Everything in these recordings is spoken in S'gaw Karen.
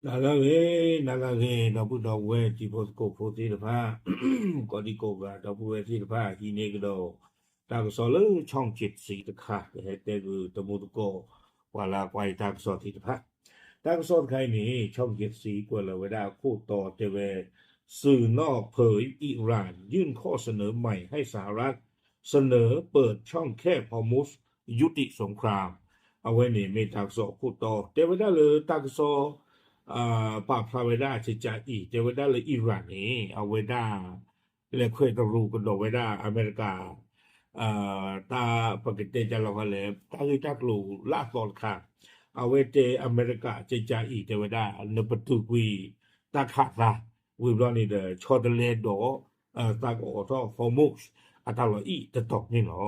တၢ်လၢဂ့ၤ နၤလၢဂ့ၤ ဒီပုၢ်ဒီဝဲၢ်တံၤဖိသကိးဖိသ့ၣ်တဖၣ် ကိးဒံကိးဂၤ ဒီပုၢ်ဝဲၢ်သ့ၣ်တဖၣ် ဟံးန့ၢ်ကဒီး တၢ်ကစီၣ်လၢ ช่องเจ็ดสีတခါ ကဟဲတဲဂုာ်တံၤဖိသကိး ပှၤလၢအကွၢ်ယတၢ်ကစီၣ်သ့ၣ်တဖၣ် တၢ်ကစီၣ်တခါအံၤန့ၣ် ช่องเจ็ดสี ကွဲးလီၤဝဲဒၣ်ခိၣ်တီတဲဝဲ สื่อนอกเผยอิหร่านยื่นข้อเสนอใหม่ให้สหรัฐเสนอเปิดช่องแคบฮอร์มุซยุติสงคราม အဝဲန့ၣ်မ့ၢ်တၢ်ကစီၣ်ခိၣ်တီ တဲဝဲဒၣ်လၢတၢ်ကစီၣ် ပာ်ဖျါဝဲဒၣ်ကကးအံၤ တဲဝဲဒၣ်လၢ Iran န့ၣ် အဝဲဒၣ် လဲၤခွဲးတရူးကဒီးဝဲဒၣ်အမဲရကၤ တၢ်ပကတဲကလီၤဃီလဲၣ် တၢ်ဂ့ၢ်တၢ်ကျိၤလၢအသီတခါ အဝဲတဲအမဲရကၤကကးအံၤ တဲဝဲဒၣ် နပတုာ်ကွံာ်တၢ်ခးသး ဝံၤဘျီန့ၣ်ဒီး ဆီတလဲဒီး သးကအိးထီၣ် Hormuz အတၢ်လီၤအံၣ်တတီၤန့ၣ်လီ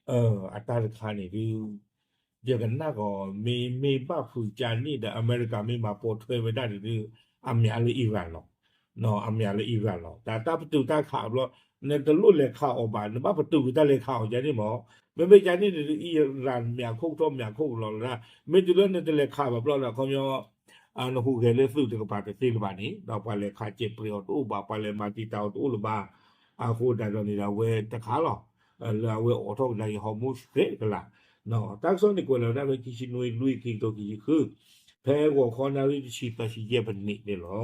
ၤ. အတၢ်တခါန့ၣ်ဒုး ယကနၣ်ကီး မ့မ့ၢ်ဘၣ်ဖုးကန့ၣ်ဒီး အမဲရကၤမ့ၢ်မၤပိာ်ထွဲဝဲဒၣ်န့ၣ်ဒုး အမ့ၢ်လၢ Iran လီၤ. အမ့ၢ်လၢ Iran လီၤ. တၢ်တၢ်ပတုာ်တၢ်ခးအဘျီ နတလိၣ်လဲၤခးအီၤဘၣ် နဘၣ်ပတုာ်ကွံာ်တၢ်လဲၤခးအီၤကန့ၣ်မး မ့မ့ၢ်ကန့ၣ်န့ၣ်ဒုး Iran မ့ၢ်အခိၣ်ထီၣ်မ့ၢ်အခိၣ်ကလီၤလၢ် မ့ၢ်တုၤလၢနတလဲၤခးဘၣ်ဘျီဒီး ခီပညီ နဟူးဂဲၤလၢသုးတကပၤတသ့လၢၤဘၣ်န့ၣ် ဒီးပှၤလဲၤခးစဲးပြဲးအီၤတအိၣ်ဘၣ် ပှၤလဲၤမၤတံာ်တာ်အီၤတအိၣ်လၢၤဘၣ် အဃိဒၣ်ဒီးန့ၣ်ဒီး အဝဲတခါလီၤ လၢအဝဲအိးထီၣ်ကဒါက့ၤ Hormuz ဃဲကလး တၢ်ကစီၣ်န့ၣ်ကွဲးလီၤဝဲဒၣ်ဖဲခံဆံနွံ လွံၢ် ခံကထိခံဆံဃု ဖဲဂီၤခီနၣ်ရံၣ်တဆံသၢဆံယဲၢ်ပနံးန့ၣ်လီ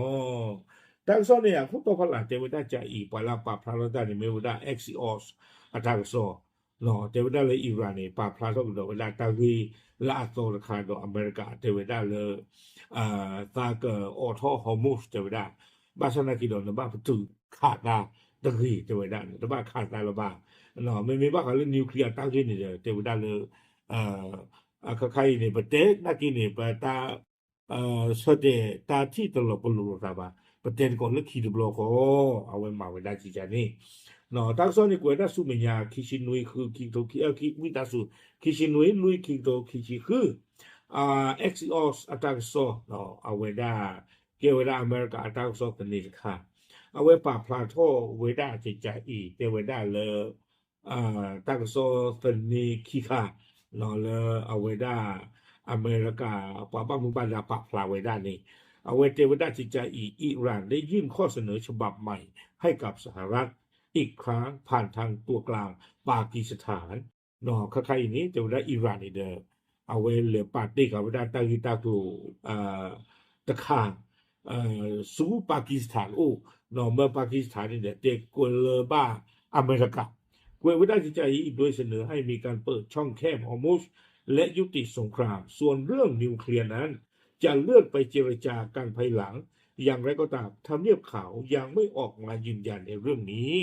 ၤ. တၢ်ကစီၣ်န့ၣ် အခိၣ်တီဖီလာ်တဲဝဲဒၣ်ကကးအံၤ ပှၤလၢအပာ်ဖျါထီၣ်တၢ်န့ၣ်မ့ၢ်ဝဲဒၣ် Axios အတၢ်ကစီၣ် တဲဝဲဒၣ်လၢ Iran န့ၣ် ပာ်ဖျါထီၣ်ကဒီးဝဲဒၣ်တၢ်ဂ့ၢ်လၢအသီတခါဒီး အမဲရကၤတဲဝဲဒၣ်လၢ သးကအိးထီၣ် Hormuz တဲဝဲဒၣ် ဘၣ်ဆၣ်နာ်က့ဒီး နဘၣ်ပတုာ်ခးသးတဂ့ၤ တဲဝဲဒၣ် နတဘၣ်ခးသးလၢၤဘၣ် မ့မ့ၢ်ဘၣ်ဃးလၢ nuclear တၢ်ဂ့ၢ်န့ၣ်ဒီး တဲဝဲဒၣ်လၢ အခါခါအံၤန့ၣ် ပတဲနာ်က့န့ၣ် ပတၢ် ဆၢတဲာ်တၢ်ထံၣ်တလီၤပလိာ်လိာ်သးဘၣ် ပတဲသကိးလၢခံတဘျီဃီ အဝဲမၤဝဲဒၣ်ကကးန့ၣ် တၢ်ကစီၣ်န့ၣ်ကွဲးဒၣ်ဆူမဲာ်ညါ ခံဆံနွံ ဃု ခံကထိခံ ဝံသးစူၤ ခံဆံနွံ လွံၢ် ခံကထိခံဆံဃု Axios အတၢ်ကစီၣ် အဝဲဒၣ် ကဲဝဲဒၣ်အမဲရကၤအတၢ်ကစီၣ်သန့တခါ အဝဲပာ်ဖျါထီၣ်ဝဲဒၣ်ကကးအံၤ တဲဝဲဒၣ်လၢ တၢ်ကစီၣ်သန့ခံခါ လၢအဝဲဒၣ် အမဲရကၤ ပှၤဘၣ်မူဘၣ်ဒါပာ်ဖျါဝဲဒၣ်န့ၣ် အဝဲတဲဝဲဒၣ်ကကးအံၤ อิหร่านได้ยื่นข้อเสนอฉบับใหม่ให้กับสหรัฐอีกครั้งผ่านทางตัวกลางปากีสถาน ခါခါအံၤန့ၣ် တဲဝဲဒၣ် Iran န့ၣ်ဒီး အဝဲလဲၤပာ်တ့ၢ်ဃာ်ဝဲဒၣ်တၢ်ဂ့ၢ်တၢ်ကျိၤ တခါ ဆူ Pakistan အအိၣ် မၢ Pakistan န့ၣ်ဒီး တဲကွဲးလၢၤဘၣ်အမဲရကၤ ကွဲးဝဲဒၣ်ကကးအံၤ โดยเสนอให้มีการเปิดช่องแคบฮอร์มุซและยุติสงคราม ส่วนเรื่องนิวเคลียร์นั้น จะเลื่อนไปเจรจากันภายหลัง อย่างไรก็ตาม ทำเนียบขาวยังไม่ออกมายืนยันในเรื่องนี้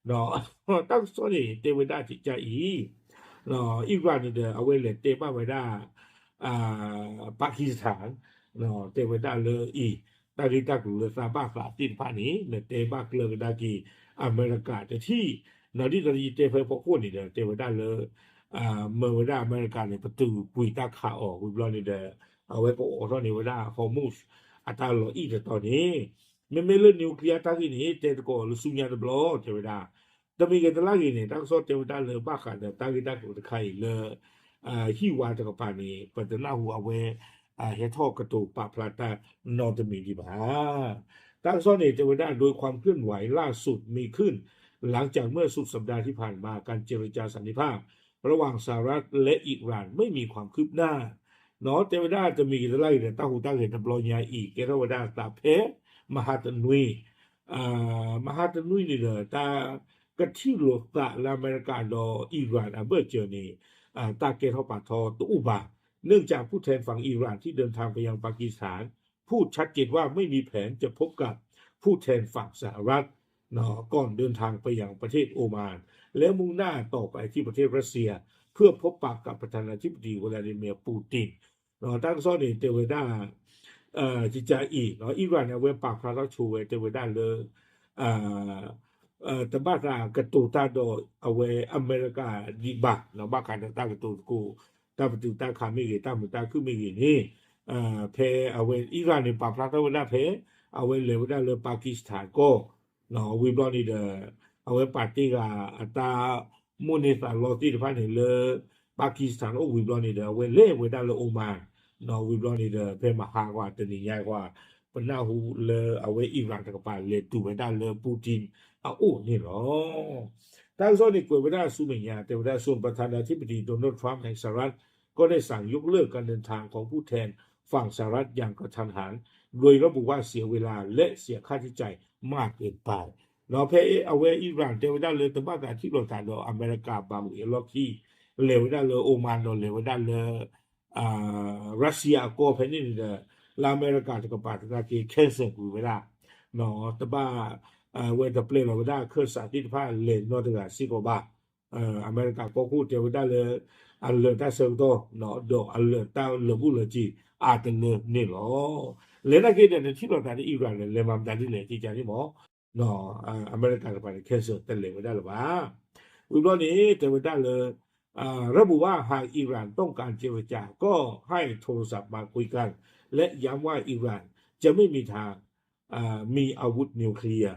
တၢ်ကစီၣ်န့ၣ် တဲဝဲဒၣ်ကကးအံၤ Iran န့ၣ်ဒီး အဝဲလဲၤတဲဘၣ်ဝဲဒၣ် Pakistan တဲဝဲဒၣ်လၢအံၤ တၢ်ဂ့ၢ်တၢ်ကျိၤလၢသးဘၣ်သးသ့ၣ်တဖၣ်န့ၣ် နတဲဘၣ်ကျၢၤကဒါက့ၤ အမဲရကၤတထံၣ် ဒ်သိးယတဲဖဲဖီခိၣ်န့ၣ်ဒီး တဲဝဲဒၣ်လၢ မၢဝဲဒၣ်အမဲရကၤန့ၣ် ပတုာ်ကွံာ်တၢ်ခးအီၤ ဝံၤဘျီန့ၣ်ဒီး အဝဲကအိးထီၣ်န့ၢ်ဝဲဒၣ် Hormuz အတၢ်လီၤအံၣ်တတီၤန့ၣ် မ့မ့ၢ်လၢ nuclear တၢ်ဂ့ၢ်န့ၣ် တဲသကိးလၢဆူညါတဘျီ တဲဝဲဒၣ် တမံၤဂ့ၤတလၢ်ဂ့ၤန့ၣ် တၢ်ကစီၣ်တဲဝဲဒၣ်လၢဘၣ်ဃးဒီးတၢ်ဂ့ၢ်တၢ်ကျိၤတခါအံၤလၢ ဟံၣ်ဝါတကပၤန့ၣ် ပတနၢ်ဟူအဝဲ ဟဲထီၣ်ကတိၤပာ်ဖျါတၢ်နီတမံၤဒံးဘၣ် တၢ်ကစီၣ်န့ၣ် တဲဝဲဒၣ် โดยความเคลื่อนไหวล่าสุดมีขึ้น หลังจากเมื่อสุดสัปดาห์ที่ผ่านมาการเจรจาสันติภาพระหว่างสหรัฐและอิหร่านไม่มีความคืบหน้า တဲဝဲဒၣ်တမံၤဂ့ၤတလၢ်ဂ့ၤဒီး တၢ်ဟူးတၢ်ဂဲၤတဘျီညါအံၤ ကဲထီၣ်ဝဲဒၣ်သးဖဲ မဟါတနွံ မဟါတနွံန့ၣ်ဒီး တၢ်ကထံၣ်လိာ်သးလၢအမဲရကၤဒီး Iran အဘၢၣ်စၢၤန့ၣ် တၢ်ကဲထီၣ်ပာ်ထီတအိၣ်ဘၣ် เนื่องจากผู้แทนฝั่งอิหร่านที่เดินทางไปยังปากีสถาน พูดชัดเจนว่าไม่มีแผนจะพบกับผู้แทนฝั่งสหรัฐ ก่อนเดินทางไปยังประเทศโอมาน และมุ่งหน้าต่อไปที่ประเทศรัสเซีย เพื่อพบปะกับประธานาธิบดีวลาดิเมียร์ปูติน တၢ်ကစီၣ်န့ၣ် တဲဝဲဒၣ် ကကအံၤ Iran န့ၣ် အဝဲပာ်ဖျါထီၣ်ဆိဝဲ တဲဝဲဒၣ်လၢ တဘၣ်သးကတိၤတၢ်ဒီးအဝဲအမဲရကၤဒံးဘၣ် ဘၣ်ဃးဒီးတၢ်ကတိၤသကိး တၢ်ပတုာ်တၢ်ခးမ့ၢ်ဂ့ၤ တၢ်မုာ်တၢ်ခုၣ်မ့ၢ်ဂ့ၤန့ၣ် ဖဲအဝဲ Iran န့ၣ် ပာ်ဖျါထီၣ်ဝဲဒၣ်ဖဲ အဝဲလဲၤဝဲဒၣ်လၢ Pakistan ကီၢ် ဝံၤဘျီန့ၣ်ဒီး အဝဲပာ်တ့ၢ်ဂၤအတၢ်မိၣ်န့ၢ်သးလီသ့ၣ်တဖၣ်န့ၣ်လၢ Pakistan အိၣ်ဝံၤဘျီန့ၣ်ဒီး အဝဲလဲၤဝဲဒၣ်လၢ Oman ဝံၤဘျီန့ၣ်ဒီး ဖဲမဟါကွၢ်တနံၤညါကွၢ် ပနၢ်ဟူလၢအဝဲ Iran တကပၤလဲၤတုၤဝဲဒၣ်လၢ Putin အအိၣ်န့ၣ်လီၤ. တၢ်ကစီၣ်န့ၣ်ကွဲးဝဲဒၣ်ဆူမဲာ်ညါ တဲဝဲဒၣ် ส่วนประธานาธิบดีโดนัลด์ ทรัมป์ แห่งสหรัฐ ก็ได้สั่งยกเลิกการเดินทางของผู้แทนฝั่งสหรัฐอย่างกระทันหัน โดยระบุว่าเสียเวลาและเสียค่าใช้จ่ายมากเกินไป ဒီးဖဲအဝဲ Iran တဲဝဲဒၣ်လၢတဘၣ်သးထံၣ်လိာ်သးဒီးအမဲရကၤဘၣ်ဝံၤအလီၢ်ခံ လဲၤဝဲဒၣ်လၢ Oman ဒီးလဲၤဝဲဒၣ်လၢ Russia အကီၢ်ဖဲန့ၣ်န့ၣ်ဒီး လၢအမဲရကၤတကပၤသနာ်က့ cancel ကွံာ်ဝဲဒၣ် တဘၣ် ဝဲတပျဲလီၤဝဲဒၣ်အခၢၣ်စးသ့ၣ်တဖၣ်လဲၤနီတဂၤစ့ၢ်ကီးဘၣ် အမဲရကၤကီၢ်ခိၣ်တဲဝဲဒၣ်လၢ အလၢာ်တၢ်ဆၢကတီၢ် ဒီးအလၢာ်တၢ်လၢာ်ဘူၣ်လၢာ်စ့ၤအါတလၢန့ၣ်လီၤ. လဲၤနာ်က့ဒီးနထံၣ်လိာ်သးလၢ Iran န့ၣ် လဲၤမၤမတၤဒ်လဲၣ် ကကန့ၣ်မ့ၢ် အမဲရကၤတကပၤန့ၣ် cancel တလဲၤဝဲဒၣ်လၢၤဘၣ်. ဝံၤဘျီန့ၣ် တဲဝဲဒၣ်လၢ ระบุว่าหากอิหร่านต้องการเจรจาก็ให้โทรศัพท์มาคุยกัน และย้ำว่าอิหร่านจะไม่มีทางมีอาวุธนิวเคลียร์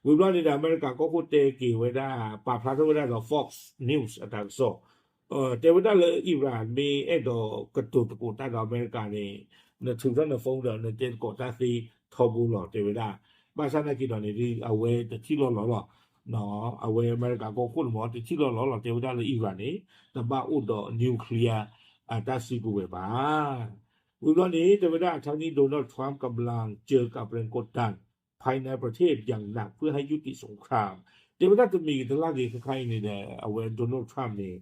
ဝံၤဘျီန့ၣ်ဒီး အမဲရကၤကီၢ်ခိၣ်တဲက့ၤဝဲဒၣ် ပာ်ဖျါထီၣ်ဝဲဒၣ်ဒီး Fox News အတၢ်ကစီၣ် တဲဝဲဒၣ်လၢ Iran မ့ၢ်အဲၣ်ဒိးကတိၤသကိးတၢ်ဒီးအမဲရကၤန့ၣ် နထုးထီၣ်န phone ဒီးနတဲသကိးတၢ်သ့ထီဘိလီၤ တဲဝဲဒၣ်. ဘၣ်ဆၣ်သနာ်က့ဒီးန့ၣ် အဝဲတထံၣ်လီၤလီၤလီၤ အဝဲအမဲရကၤကီၢ်ခိၣ်န့ၣ်မ့ၢ် တထံၣ်လီၤလီၤလီၤ တဲဝဲဒၣ်လၢ Iran န့ၣ် တဘၣ်အိၣ်ဒီး nuclear အတၢ်စုကဝဲၤဘၣ်. ဝံၤဘျီန့ၣ် တဲဝဲဒၣ် ทั้งนี้ โดนัลด์ ทรัมป์ กำลังเจอกับแรงกดดันภายในประเทศอย่างหนักเพื่อให้ยุติสงคราม တဲဝဲဒၣ်တမံၤတလၢ်ဂ့ၤခဲခါအံၤန့ၣ်ဒီး အဝဲ Donald Trump န့ၣ်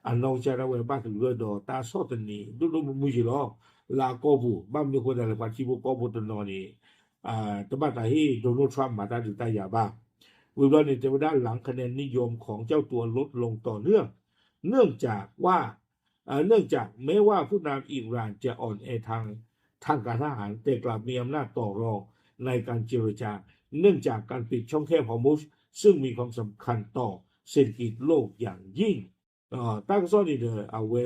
အနီၢ်ကစၢ်ဒၣ်ဝဲဘၣ်သဂၢၢ်ဒီးတၢ်ဆီၣ်သနံးဒိၣ်ဒိၣ်မုၢ်မုၢ်ယံၤလီၤ လၢအကီၢ်ပူၤ ဘၣ်မနုၤအဃိသတးလဲၣ် ပှၤထံဖိကီၢ်ဖိတနီၤန့ၣ် တဘၣ်သးဟ့ၣ် Donald Trump မၤတၢ်ဒုးတၢ်ယၤဘၣ်. ဝံၤဘျီန့ၣ် တဲဝဲဒၣ် หลังคะแนนนิยมของเจ้าตัวลดลงต่อเนื่อง เนื่องจากว่า เอ่อ เนื่องจากแม้ว่าผู้นำอิหร่านจะอ่อนแอทางการเมือง แต่กลับมีอำนาจต่อรองในการเจรจา เนื่องจากการปิดช่องแคบฮอร์มุซ ซึ่งมีความสำคัญต่อเศรษฐกิจโลกอย่างยิ่ง တၢ်ကစီၣ်န့ၣ်ဒီး အဝဲ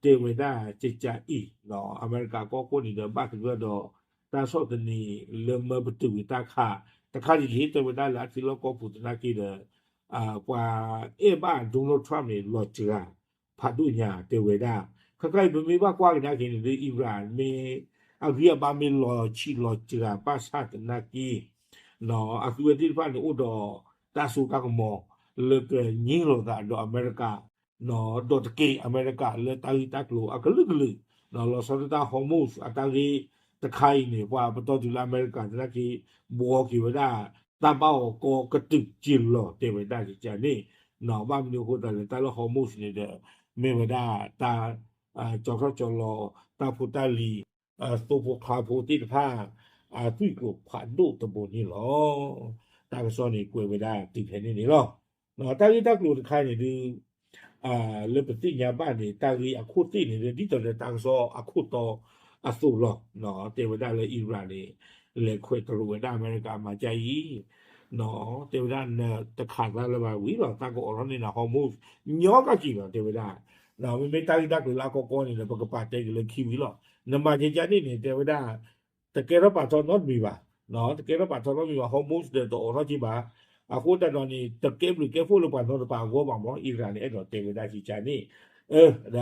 တဲဝဲဒၣ်ကကးအံၤ အမဲရကၤကီၢ်ခိၣ်န့ၣ်ဒီး ဘၣ်သဂၢၢ်ဒီး တၢ်ဆီၣ်သနံးလၢမၢပတုာ်ဝံၤတၢ်ခး တခါဒ်န့ၣ် တဲဝဲဒၣ်လၢအထံလီၢ်ကီၢ်ပူၤသနာ်က့ဒီး ပှၤအဲၣ်ဘၣ် Donald Trump န့ၣ် လီၤစှၤဖးဒိၣ်ညါတဲဝဲဒၣ်. ခဲခါအံၤ ပမ့ၢ်ဘၣ်ကွၢ်ကဒါက့ၤန့ၣ် လၢ Iran မ့ၢ် အဂံၢ်အဘါမ့ၢ်လီၤဆံးလီၤစှၤဘၣ်ဆၣ်သနာ်က့ အသုဝဲသ့ၣ်တဖၣ်န့ၣ် အိၣ်ဒီးတၢ်စိတၢ်ကမီၤ လၢကငြိၣ်လိာ်သးဒီးအမဲရကၤ ဒီးတက့ၢ်အမဲရကၤလၢတၢ်ဂ့ၢ်တၢ်ကျိၤအကလုာ်ကလုာ် လီၤဆီဒၣ်တၢ် Hormuz အတၢ်ဂ့ၢ်တခါအံၤန့ၣ် ပှၤပတီၢ်တုၤလၢအမဲရကၤသနာ်က့ ဘှီက့ၤဝဲဒၣ် တၢ်ဘၣ်အီၤကီကတုာ်က့ၤလီၤ တဲဝဲဒၣ်ကကးန့ၣ် ဘၣ်မနုၤအဃိသတးလဲၣ် တၢ်လၢ Hormuz န့ၣ်ဒီး မ့ၢ်ဝဲဒၣ်တၢ် ကၠီထီၣ်ကၠီလီၤ တၢ်ဖိတၢ်လံၤ သိဖိချါဖိသ့ၣ်တဖၣ် အသွံၣ်ကျိၤဖးဒိၣ်တဘိန့ၣ်လီၤ. တၢ်ကစီၣ်န့ၣ်ကွဲးဝဲဒၣ်တုၤဖဲန့ၣ်န့ၣ်လီၤ. တၢ်ဂ့ၢ်တၢ်ကျိၤတခါန့ၣ်ဒုး လၢပသ့ၣ်ညါဘၣ်န့ၣ် တၢ်ဂ့ၢ်အခိၣ်သ့ၣ်န့ၣ်ဒုး ဒ်သိးဒီးတၢ်ကစီၣ်အခိၣ်တီအသိးလီၤ. တဲဝဲဒၣ်လၢ Iran န့ၣ် လဲၤခွဲးတရူးဝဲဒၣ်အမဲရကၤမၤကၢ်အံၤ တဲဝဲဒၣ်နတခးသးလၢၤဘၣ်ဝံၤလီၤ တၢ်ကအိးထီၣ်န့ၢ်နၤ Hormuz ညီကက့ၤလီၤ တဲဝဲဒၣ်. မ့မ့ၢ်တၢ်ဂ့ၢ်တၢ်ကျိၤလၢအကီကီန့ၣ်ဒီး ပကပာ်တဲက့ၤလၢခံဝံၤလီၤ. နမၤကကးန့ၣ်န့ၣ် တဲဝဲဒၣ် တကဲထီၣ်ပာ်ထီၣ်နီတမံၤဘၣ်. တကဲထီၣ်ပာ်ထီၣ်နီတမံၤဘၣ် Hormuz ဒီးတအိးထီၣ်က့ၤဘၣ်. အဃိသတးဒီးန့ၣ် တကဲဘျုးကဲဖှိၣ်လၢပှၤနီတပၤအဂီၢ်ဘၣ်မ့ၢ် Iran န့ၣ် အဲၣ်ဒိးတဲဝဲဒၣ်ကကးန့ၣ် ဒီး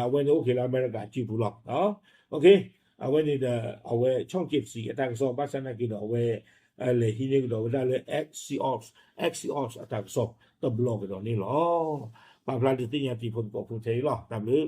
အဝဲန့ၣ်အိၣ်က့ၤလၢအမဲရကၤစုပူၤလီၤ. အဝဲန့ၣ်ဒီး အဝဲ Chongkit စံးအတၢ်ကစီၣ် ဘၣ်ဆၣ်သနာ်က့ဒီး အဝဲ လဲၤဟံးန့ၢ်ကဒီးဝဲဒၣ်လၢ Axios Axios အတၢ်ကစီၣ်တဘျီကဒီးန့ၣ်လီၤ. ပာ်ဖျါဒုးသ့ၣ်ညါတံၤဖိသကိးဖိထဲအံၤလီၤ. တၢ်ဘျုး